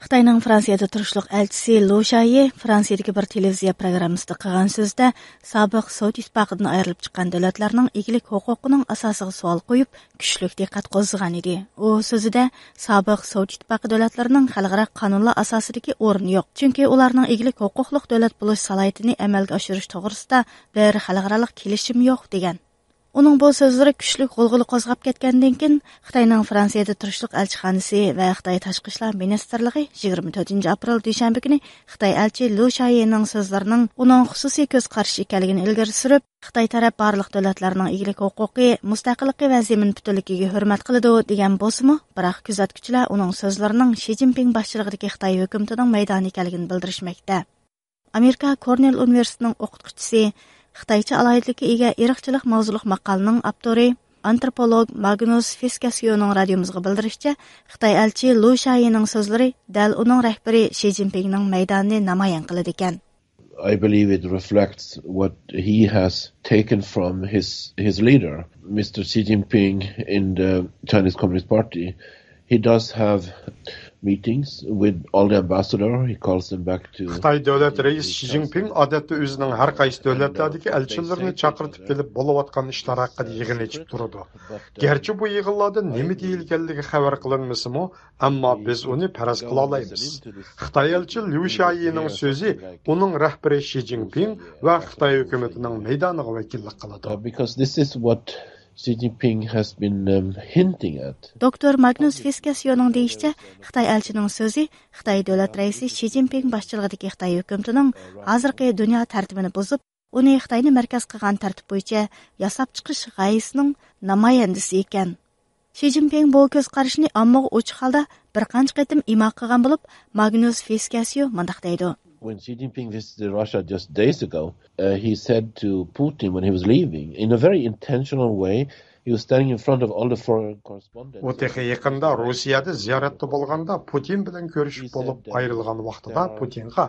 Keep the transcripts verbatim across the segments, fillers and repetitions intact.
خىتاينىڭ فرانسىيەدە تۇرۇشلۇق ئەلچىسى لۇ شايى فرانسىيەدىكى بىر تېلېۋىزىيە پروگراممىسىدا قىلغان سۆزىدە، سابىق سوۋېت ئىتتىپاقىدىن ئايرىلىپ چىققان دۆلەتلەرنىڭ ئىگىلىك ھوقۇقىنىڭ ئاساسىغا سوئال قويۇپ، كۈچلۈك دىققەت قوزغىغان ئىدى. ئۇ سۆزىدە، سابىق سوۋېت ئىتتىپاقى دۆلەتلىرىنىڭ خەلقئارا قانۇنلار ئاساسىدىكى ئورنى يوق، چۈنكى ئۇلارنىڭ ئىگىلىك ھوقۇقلۇق دۆلەت بولۇش سالاھىيىتىنى ئەمەلگە ئاشۇرۇش توغرىسىدا بىر خەلقئارالىق كېلىشىم يوق، دېگەن. ئۇنىڭ بۇ سۆزلىرى كۈچلۈك غۇلغۇلا قوزغاپ كەتكەندىن كېيىن، خىتاينىڭ فرانسىيەدە تۇرۇشلۇق ئەلچىخانىسى ۋە خىتاي تاشقى ئىشلار مىنىستىرلىقى يىگىرمە تۆتىنچى ئاپرېل دۈشەنبە كۈنى خىتاي ئەلچى لۇ شايىنىڭ سۆزلىرىنىڭ ئۇنىڭ خۇسۇسىي كۆز قارىشى ئىكەنلىكىنى ئىلگىرى سۈرۈپ، خىتاي تەرەپ بارلىق دۆلەتلەرنىڭ ئىگىلىك ھوقۇقى، مۇستەقىللىقى ۋە زېمىن پۈتۈنلۈكىگە ھۆرمەت قىلىدۇ، دېگەن بولسىمۇ، بىراق كۆزەتكۈچىلەر ئۇنىڭ سۆزلىرىنىڭ شى جىنپىڭ باشچىلىقىدىكى خىتاي ھۆكۈمىتىنىڭ مەيدانى ئىكەنلىكىنى بىلدۈرۈشمەكتە. ئامېرىكا كورنېل ئۇنىۋېرسىتېتىنىڭ ئوقۇتقۇچىسى، خىتايچە ئالاھىدىلىككە ئىگە ئىرقچىلىق ماۋزۇلۇق ماقالىنىڭ ئاپتورى، ئانتروپولوگ ماگنۇس فىسكەسيونىڭ رادىيومىزغا بىلدۈرۈشىچە، خىتاي ئەلچى لۇ شايىنىڭ سۆزلىرى دەل ئۇنىڭ رەھبىرى شى جىنپىڭنىڭ مەيدانىنى نامايان قىلىدىكەن. I believe it reflects what he has taken from his, his leader, Mister Xi Jinping, in the Chinese Communist Party. He does have meetings with all the ambassador. He calls them back to خىتاي دۆلەت رەئىسى شى جىنپىڭ ئادەتتە ئۆزىنىڭ ھەر قايسى دۆلەتلەردىكى ئەلچىلىرىنى چاقىرتىپ كېلىپ بولۇۋاتقان ئىشلار ھەققىدە يىغىن ئېچىپ تۇرىدۇ. گەرچە بۇ يىغىنلاردا نېمە دېيىلگەنلىكى خەۋەر قىلىنمىسىمۇ، ئەمما بىز ئۇنى پەرەز قىلالايمىز. خىتاي ئەلچى ليۇ شايىنىڭ سۆزى ئۇنىڭ رەھبىرى شى جىنپىڭ ۋە خىتاي ھۆكۈمىتىنىڭ مەيدانىغا ۋەكىللىك قىلىدۇ. Uh, because this is what Xi Jinping has been, um, hinting at. دوكتور ماگنۇس فىسكەسيونىڭ دېيىشىچە، خىتاي ئەلچىنىڭ سۆزى خىتاي دۆلەت رەئىسى شى جىنپىڭ باشچىلىقىدىكى خىتاي ھۆكۈمىتىنىڭ ھازىرقى دۇنيا تەرتىپىنى بۇزۇپ، ئۇنى خىتاينى مەركەز قىلغان تەرتىپ بويىچە ياساپ چىقىش غايىسىنىڭ نامايەندىسى ئىكەن. شى جىنپىڭ بۇ كۆز قارىشىنى ئاممىغا ئوچۇق ھالدا بىر قانچە قېتىم ئىما قىلغان بولۇپ، ماگنۇس فىسكەسيو مۇنداق دەيدۇ. When Xi Jinping visited Russia just days ago, uh, he said to Putin when he was leaving, in a very intentional way, he was standing in front of all the foreign correspondents. ئۇ تېخى يېقىندا روسىيەدە زىيارەتتە بولغاندا، پۇتىن بىلەن كۆرۈشۈپ بولۇپ ئايرىلغان ۋاقتىدا پۇتىنغا،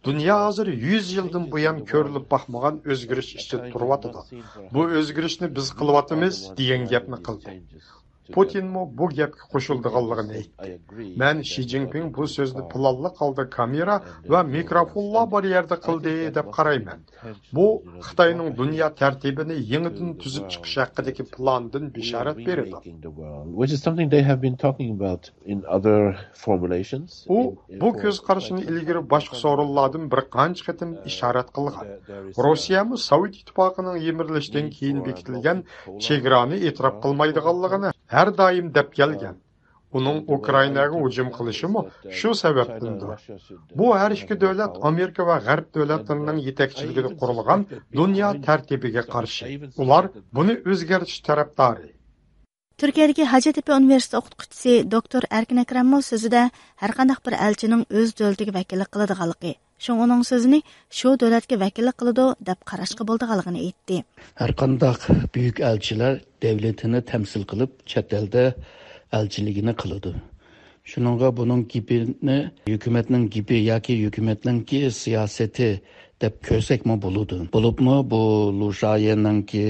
دۇنيا ھازىر يۈز يىلدىن بۇيان كۆرۈلۈپ باقمىغان ئۆزگىرىش ئىچىدە تۇرۇۋاتىدۇ. بۇ ئۆزگىرىشنى بىز قىلىۋاتىمىز، دېگەن گەپنى قىلدى. پۇتىنمۇ بۇ گەپكە قوشۇلىدىغانلىقىنى ئېيتتى. مەن شى جىنپىڭ بۇ سۆزنى پىلانلىق ھالدا كامېرا ۋە مىكروفونلار بار يەردە قىلدى دەپ قارايمەن. بۇ خىتاينىڭ دۇنيا تەرتىپىنى يېڭىدىن تۈزۈپ چىقىش ھەققىدىكى پىلاندىن بېشارەت بېرىدۇ. Which is something they have been talking about in other formulations. ئۇ بۇ كۆز قارىشىنى ئىلگىرى باشقا سورۇنلاردىن بىر قانچە قېتىم ئىشارەت قىلغان. روسىيەمۇ سوۋېت ئىتتىپاقىنىڭ يىمىرىلىشىدىن كېيىن بېكىتىلگەن چېگرانى ئېتىراپ قىلمايدىغانلىقىنى ھەر دائىم دەپ كەلگەن. ئۇنىڭ ئۇكرائىناغا ھۇجۇم قىلىشىمۇ شۇ سەۋەبتىندۇر. بۇ ھەر ئىككى دۆلەت ئامېرىكا ۋە غەرب دۆلەتلىرىنىڭ يېتەكچىلىكىدە قۇرۇلغان دۇنيا تەرتىپىگە قارشى. ئۇلار بۇنى ئۆزگەرتىش تەرەپدارى. تۈركىيەدىكى ھاجەتتېپە ئۇنىۋېرسىتېتى ئوقۇتقۇچىسى دوكتور ئەركىن ئەكرەممۇ سۆزىدە، ھەرقانداق بىر ئەلچىنىڭ ئۆز دۆلىتىگە ۋەكىللىك قىلىدىغانلىقى، شۇڭا ئۇنىڭ سۆزىنى شۇ دۆلەتكە ۋەكىللىك قىلىدۇ دەپ قاراشقا بولىدىغانلىقىنى ئېيتتى. ھەرقانداق بۈيۈك ئەلچىلەر دۆلىتىنى تەمسىل قىلىپ، چەت ئەلدە ئەلچىلىكىنى قىلىدۇ. شۇنىڭغا بۇنىڭ گېپىنى ھۆكۈمەتنىڭ گېپى ياكى ھۆكۈمەتنىڭكى سىياسىتى دەپ كۆرسەكمۇ بولىدۇ. بولۇپمۇ بۇ لۇ شايىنىڭكى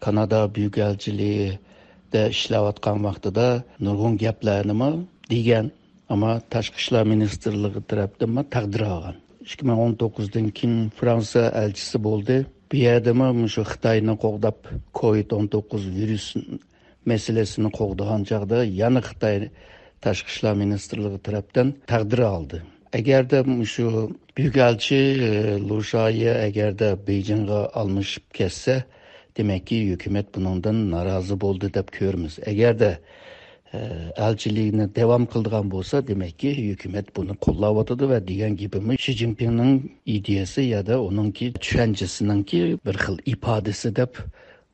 كانادا بۈيۈك ئەلچىلىكىدە ئىشلەۋاتقان ۋاقتىدا نۇرغۇن گەپلەرنىمۇ دېگەن، ئەمما تاشقى ئىشلار مىنىستىرلىقى تەرەپتىنمۇ تەقدىر ئالغان. ئىككى مىڭ ئون توققۇزدىن كېيىن فرانسىيە ئەلچىسى بولدى. بۇ يەردىمۇ مۇشۇ خىتاينى قوغداپ، كوۋىد ئون توققۇز ۋىرۇس مەسىلىسىنى قوغدىغان چاغدا يەنە خىتاي تاشقى ئىشلار مىنىستىرلىقى تەرەپتىن تەقدىر ئالدى. ئەگەردە مۇشۇ بۈيۈك ئەلچى، ئى، لۇ شايى ئەگەردە بېيجىڭغا ئالمىشىپ كەتسە، دېمەككى، ھۆكۈمەت بۇنىڭدىن نارازى بولدى دەپ كۆرىمىز. ئەگەردە، ئى، ئەلچىلىكنى داۋام قىلىدىغان بولسا، دېمەككى، ھۆكۈمەت بۇنى قوللاۋاتىدۇ ۋە دېگەن گېپىمۇ شى جىنپىڭنىڭ ئىدىيەسى يادا ئۇنىڭكى چۈشەنچىسىنىڭكى بىر خىل ئىپادىسى دەپ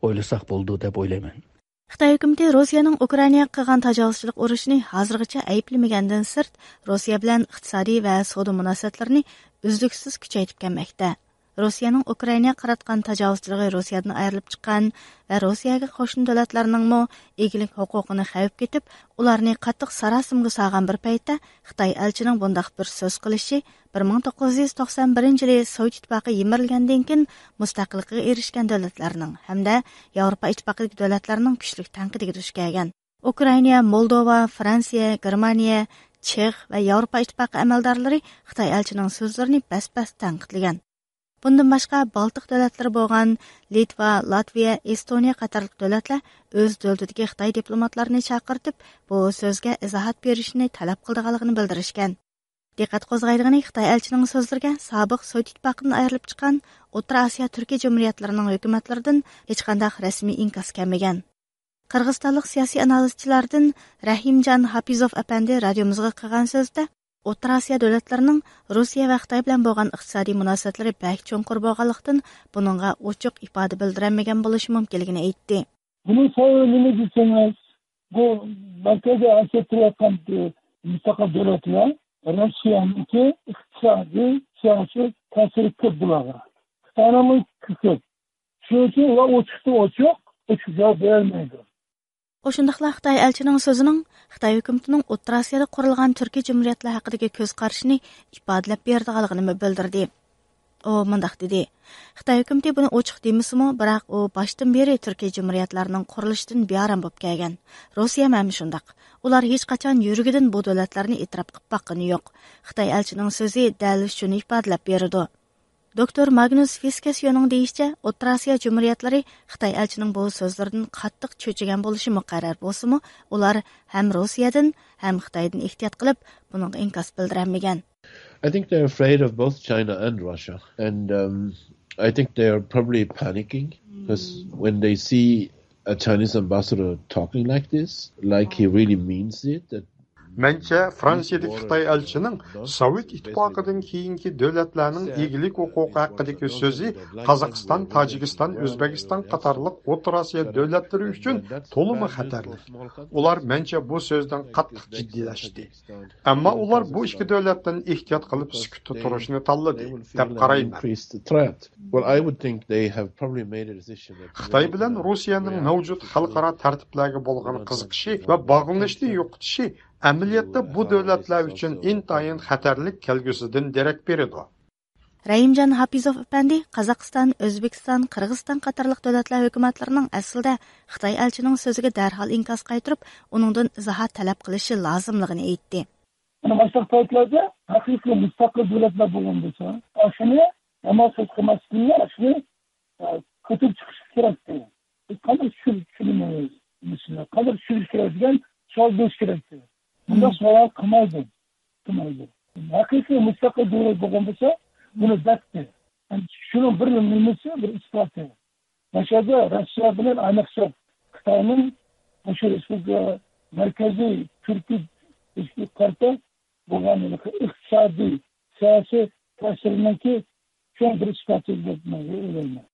ئويلىساق بولىدۇ دەپ ئويلايمەن. خىتاي ھۆكۈمىتى روسىيەنىڭ ئۇكرائىناغا قىلغان تاجاۋۇزچىلىق ئۇرۇشىنى ھازىرغىچە ئەيىبلىمىگەندىن سىرت، روسىيە بىلەن ئىقتىسادىي ۋە سودا مۇناسىۋەتلىرىنى ئۈزلۈكسىز كۈچەيتىپ كەلمەكتە. روسىيەنىڭ ئۇكرائىناغا قاراتقان تاجاۋۇزچىلىقى روسىيەدىن ئايرىلىپ چىققان ۋە روسىيەگە قوشنا دۆلەتلەرنىڭمۇ ئىگىلىك ھوقۇقىنى خەۋپ كېتىپ، ئۇلارنى قاتتىق ساراسىمىگە سالغان بىر پەيتتە، خىتاي ئەلچىنىڭ بۇنداق بىر سۆز قىلىشى بىر مىڭ توققۇز يۈز توقسان بىرىنچى يىلى سوۋېت ئىتتىپاقى يىمىرىلگەندىن كېيىن مۇستەقىللىقىغا ئېرىشكەن دۆلەتلەرنىڭ ھەمدە ياۋروپا ئىتتىپاقىدىكى دۆلەتلەرنىڭ كۈچلۈك تەنقىدىگە دۇچ كەلگەن. ئۇكرائىنا، مولدوۋا، فرانسىيە، گېرمانىيە، چېخ ۋە ياۋروپا ئىتتىپاقى ئەمەلدارلىرى خىتاي ئەلچىنىڭ سۆزلىرىنى بەس-بەس تەنقىدلىگەن. بۇندىن باشقا، بالتىق دۆلەتلىرى بولغان لىتۋا، لاتۋىيە، ئېستونىيە قاتارلىق دۆلەتلەر ئۆز دۆلىتىدىكى خىتاي دىپلوماتلىرىنى چاقىرتىپ، بۇ سۆزگە ئىزاھات بېرىشنى تەلەپ قىلىدىغانلىقىنى بىلدۈرۈشكەن. دىققەت قوزغايدىغىنى، خىتاي ئەلچىنىڭ سۆزلىرىگە سابىق سوۋېت ئىتتىپاقىدىن ئايرىلىپ چىققان ئوتتۇرا ئاسىيا تۈركىي جۇمھۇرىيەتلىرىنىڭ ھۆكۈمەتلىرىدىن ھېچقانداق رەسمىي ئىنكاس كەلمىگەن. قىرغىزىستانلىق سىياسىي ئانالىزچىلاردىن رەھىمجان ھاپىزوف ئەپەندى رادىيومىزغا قىلغان سۆزىدە، ئوتتۇرا ئاسىيا دۆلەتلىرىنىڭ روسىيە ۋە خىتاي بىلەن بولغان ئىقتىسادىي مۇناسىۋەتلىرى بەك چوڭقۇر بولغانلىقتىن، بۇنىڭغا ئوچۇق ئىپادە بىلدۈرەلمىگەن بولۇشى مۇمكىنلىكىنى ئېيتتى. بۇنىڭ سەۋەبى نېمە دېسىڭىز، بۇ مەركەزىي ئاسىيا تۇرۇۋاتقان، ئى، مۇستەقىل دۆلەتلەر رۇسىيەنىڭكى ئىقتىسادىي، سىياسىي تەسىرى كۆپ بۇلارغا. خىتاينىڭمۇ كۆپ. شۇنىڭ ئۈچۈن ئۇلار ئوچۇقتىن ئوچۇق، ئوچۇق جاۋاب بېرەلمەيدۇ. ئۇ شۇنداقلا خىتاي ئەلچىنىڭ سۆزىنىڭ خىتاي ھۆكۈمىتىنىڭ ئوتتۇرا ئاسىيادا قۇرۇلغان تۈركىي جۇمھۇرىيەتلەر ھەققىدىكى كۆز قارىشىنى ئىپادىلەپ بېرىدىغانلىقىنىمۇ بىلدۈردى. ئۇ مۇنداق دېدى، خىتاي ھۆكۈمىتى بۇنى ئوچۇق دېمىسىمۇ، بىراق ئۇ باشتىن بېرى تۈركىي جۇمھۇرىيەتلەرنىڭ قۇرۇلۇشىدىن بىئارام بولۇپ كەلگەن. روسىيەمۇ ھەم شۇنداق. ئۇلار ھېچقاچان يۈرىكىدىن بۇ دۆلەتلەرنى ئېتىراپ قىلىپ باققىنى يوق. خىتاي ئەلچىنىڭ سۆزى دەل شۇنى ئىپادىلەپ بېرىدۇ. دوكتور ماگنۇس فىسكەسيونىڭ دېيىشىچە، ئوتتۇرا ئاسىيا جۇمھۇرىيەتلىرى خىتاي ئەلچىنىڭ بۇ سۆزلىرىدىن قاتتىق چۆچۈگەن بولۇشى مۇقەررەر بولسىمۇ، ئۇلار ھەم روسىيەدىن، ھەم خىتايدىن ئېھتىيات قىلىپ، بۇنىڭغا ئىنكاس بىلدۈرەلمىگەن. I think they're afraid of both China and Russia. And um, I think they're probably panicking because when they see a Chinese ambassador talking like this, like he really means it, that مەنچە، فرانسىيەدىكى خىتاي ئەلچىسىنىڭ سوۋېت ئىتتىپاقىدىن كېيىنكى دۆلەتلەرنىڭ ئىگىلىك ھوقۇقى ھەققىدىكى سۆزى قازاقىستان، تاجىكىستان، ئۆزبېكىستان قاتارلىق ئوتتۇرا ئاسىيا دۆلەتلىرى ئۈچۈن تولىمۇ خەتەرلىك. ئۇلار، مەنچە، بۇ سۆزدىن قاتتىق جىددىيلەشتى. ئەمما ئۇلار بۇ ئىككى دۆلەتتىن ئېھتىيات قىلىپ سۈكۈتتە تۇرۇشنى تاللىدى، دەپ قارايمەن. Well, I would think they have probably made a decision that خىتاي بىلەن روسىيەنىڭ مەۋجۇت خەلقئارا تەرتىپلەرگە بولغان قىزىقىشى ۋە باغلىنىشنى يوقىتىشى ئەمەلىيەتتە بۇ دۆلەتلەر ئۈچۈن ئىنتايىن خەتەرلىك كەلگۈسىدىن دېرەك بېرىدۇ. رەھىمجان ھاپىزوف ئەپەندى قازاقىستان، ئۆزبېكىستان، قىرغىزىستان قاتارلىق دۆلەتلەر ھۆكۈمەتلىرىنىڭ ئەسلىدە خىتاي ئەلچىنىڭ سۆزىگە دەرھال ئىنكاس قايتۇرۇپ، ئۇنىڭدىن ئىزاھات تەلەپ قىلىشى لازىملىقىنى ئېيتتى. مانا مۇشۇنداق پەيتلەردە ھەقىقىي مۇستەقىل دۆلەتلەر بولغان بولسا، ئاشۇنى يامان سۆز قىلماسلىقنى، ئاشۇنى، ئە، كۆتۈرۈپ چىقىش كېرەك. بىز قانداق چۈشۈر-، چۈشۈرىمىز؟ مەسىلەن، قانداق چۈشۈرۈش كېرەك دېگەن سوئال بېرىش كېرەكتى. بۇنداق سوئال قىلمايدۇ. قىلمايدۇ. ھەقىقىي مۇستەقىل دۆلەت بولغان بولسا، بۇنى دەپتى. شۇنىڭ بىر نېمىسى، بىر ئىسپاتى. مەشەدە روسىيە بىلەن ئاينىقسا خىتاينىڭ مۇشۇ رېسپۇبلىكا مەركىزىي تۈركىي رېسپۇبلىكىغا قارىتا بولغان ئىقتىسادىي، سىياسىي تەسىرىنىڭكى چوڭ بىر ئىسپاتى دەپ مەن ئويلايمەن.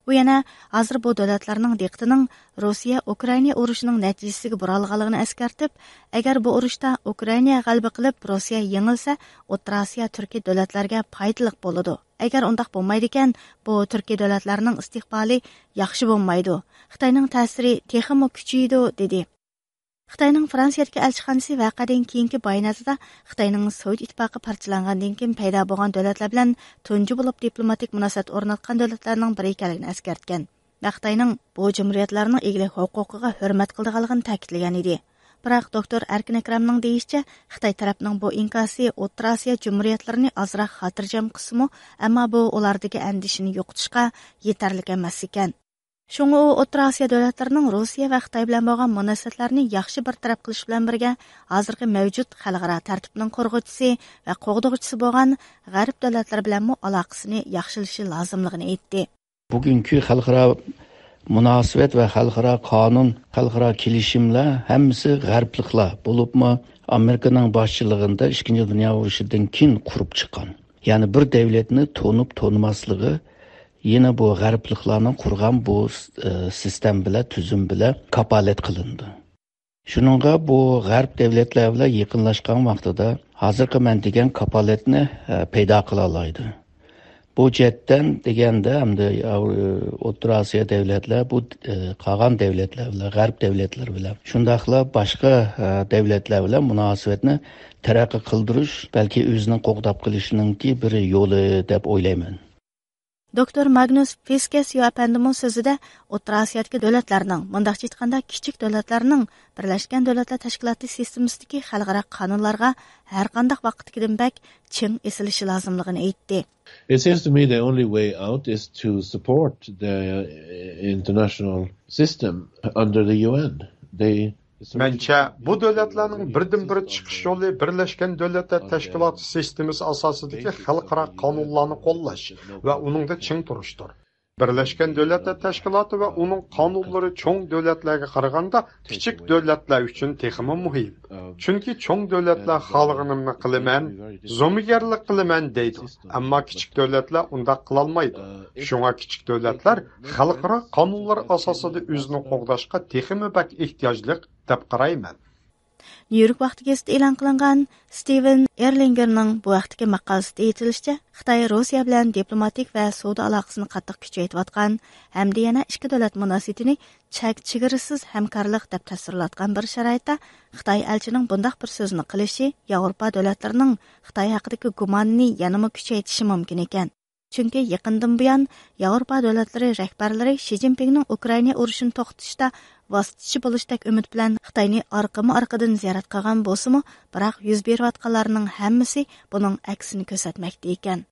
ئۇ يەنە ھازىر بۇ دۆلەتلەرنىڭ دىققىتىنىڭ روسىيە ئۇكرائىنا ئۇرۇشىنىڭ نەتىجىسىگە بۇرالغانلىقىنى ئەسكەرتىپ، ئەگەر بۇ ئۇرۇشتا ئۇكرائىنا غەلىبە قىلىپ، روسىيە يېڭىلسە، ئوتتۇرا ئاسىيا تۈركىي دۆلەتلەرگە پايدىلىق بولىدۇ. ئەگەر ئۇنداق بولمايدىكەن، بۇ تۈركىي دۆلەتلەرنىڭ ئىستىقبالى ياخشى بولمايدۇ، خىتاينىڭ تەسىرى تېخىمۇ كۈچىيىدۇ، دېدى. خىتاينىڭ فرانسىيەدىكى ئەلچىخانىسى ۋەقەدىن كېيىنكى باياناتىدا خىتاينىڭ سوۋېت ئىتتىپاقى پارچىلانغاندىن كېيىن پەيدا بولغان دۆلەتلەر بىلەن تۇنجى بولۇپ دىپلوماتىك مۇناسىۋەت ئورناتقان دۆلەتلەرنىڭ بىرى ئىكەنلىكىنى ئەسكەرتكەن ۋە خىتاينىڭ بۇ جۇمھۇرىيەتلەرنىڭ ئىگىلىك ھوقۇقىغا ھۆرمەت قىلىدىغانلىقىنى تەكىتلىگەن ئىدى. بىراق دوكتور ئەركىن ئەكرەمنىڭ دېيىشىچە، خىتاي تەرەپنىڭ بۇ ئىنكاسى ئوتتۇرا ئاسىيا جۇمھۇرىيەتلىرىنى ئازراق خاتىرجەم قىلسىمۇ، ئەمما بۇ ئۇلاردىكى ئەندىشىنى يوقىتىشقا يېتەرلىك ئەمەس ئىكەن. شۇڭا ئۇ ئوتتۇرا ئاسىيا دۆلەتلىرىنىڭ روسىيە ۋە خىتاي بىلەن بولغان مۇناسىۋەتلەرنى ياخشى بىر تەرەپ قىلىش بىلەن بىرگە، ھازىرقى مەۋجۇت خەلقئارا تەرتىپنىڭ قورغۇچىسى ۋە قوغدىغۇچىسى بولغان غەرب دۆلەتلىرى بىلەنمۇ ئالاقىسىنى ياخشىلىشى لازىملىقىنى ئېيتتى. بۈگۈنكى خەلقئارا مۇناسىۋەت ۋە خەلقئارا قانۇن، خەلقئارا كېلىشىملەر ھەممىسى غەربلىكلەر، بولۇپمۇ ئامېرىكىنىڭ باشچىلىقىدا ئىككىنچى دۇنيا ئۇرۇشىدىن كېيىن قۇرۇپ چىققان. يەنى بىر دەۋلەتنى تونۇپ تونۇماسلىقى يەنە بۇ غەربلىكلارنىڭ قۇرغان بۇ، ئى، سىستېما بىلەن، تۈزۈم بىلەن كاپالەت قىلىنىدۇ. شۇنىڭغا بۇ غەرب دەۋلەتلەر بىلەن يېقىنلاشقان ۋاقتىدا ھازىرقى مەن دېگەن كاپالەتنى، ئە، پەيدا قىلالايدۇ. بۇ جەھەتتىن دېگەندە، ئەمدى، ئە، ئوتتۇرا ئاسىيا دەۋلەتلەر بۇ، ئە، قالغان دەۋلەتلەر بىلەن، غەرب دەۋلەتلىرى بىلەن، شۇنداقلا باشقا، ئە، دەۋلەتلەر بىلەن مۇناسىۋەتنى تەرەققىي قىلدۇرۇش، بەلكى ئۆزىنى قوغداپ قېلىشنىڭكى بىر يولى دەپ ئويلايمەن. دوكتور ماگنۇس فىسكېس يو ئەپەندىمۇ سۆزىدە ئوتتۇرا ئاسىيادىكى دۆلەتلەرنىڭ، مۇنداقچە ئېيتقاندا، كىچىك دۆلەتلەرنىڭ بىرلەشكەن دۆلەتلەر تەشكىلاتى سىستېمىسىدىكى خەلقئارا قانۇنلارغا ھەرقانداق ۋاقىتتىكىدىن بەك چىڭ ئېسىلىشى لازىملىقىنى ئېيتتى. It seems to me the only way out is to support the international system under the U N. They مەنچە، بۇ دۆلەتلەرنىڭ بىردىنبىر چىقىش يولى بىرلەشكەن دۆلەتلەر تەشكىلاتى سىستېمىسى ئاساسىدىكى خەلقئارا قانۇنلارنى قوللاش ۋە ئۇنىڭدا چىڭ تۇرۇشتۇر. بىرلەشكەن دۆلەتلەر تەشكىلاتى ۋە ئۇنىڭ قانۇنلىرى چوڭ دۆلەتلەرگە قارىغاندا كىچىك دۆلەتلەر ئۈچۈن تېخىمۇ مۇھىم. چۈنكى چوڭ دۆلەتلەر خالىغىنىمنى قىلىمەن، زومىگەرلىك قىلىمەن دەيدۇ. ئەمما كىچىك دۆلەتلەر ئۇنداق قىلالمايدۇ. شۇڭا كىچىك دۆلەتلەر خەلقئارا قانۇنلار ئاساسىدا ئۆزىنى قوغداشقا تېخىمۇ بەك ئېھتىياجلىق دەپ قارايمەن. نيۇ يورك ۋاقتى گېزىتى ئېلان قىلىنغان ستىۋېن ئېرلىنگېرنىڭ بۇ ھەقتىكى ماقالىسىدە ئېيتىلىشىچە، خىتاي روسىيە بىلەن دىپلوماتىك ۋە سودا ئالاقىسىنى قاتتىق كۈچەيتىۋاتقان ھەمدە يەنە ئىككى دۆلەت مۇناسىۋىتىنى چەك چېگرىسىز ھەمكارلىق دەپ تەسۋىرلاتقان بىر شارائىتتا، خىتاي ئەلچىنىڭ بۇنداق بىر سۆزنى قىلىشى ياۋروپا دۆلەتلىرىنىڭ خىتاي ھەققىدىكى گۇمانىنى يەنىمۇ كۈچەيتىشى مۇمكىن ئىكەن. چۈنكى يېقىندىن بۇيان ياۋروپا دۆلەتلىرى رەھبەرلىرى شى جىنپىڭنىڭ ئۇكرائىنا ئۇرۇشىنى توختىتىشتا ۋاسىتىچى بولۇشتەك ئۈمىد بىلەن خىتاينى ئارقىمۇ ئارقىدىن زىيارەت قىلغان بولسىمۇ، بىراق يۈز بېرىۋاتقانلارنىڭ ھەممىسى بۇنىڭ ئەكسىنى كۆرسەتمەكتە ئىكەن.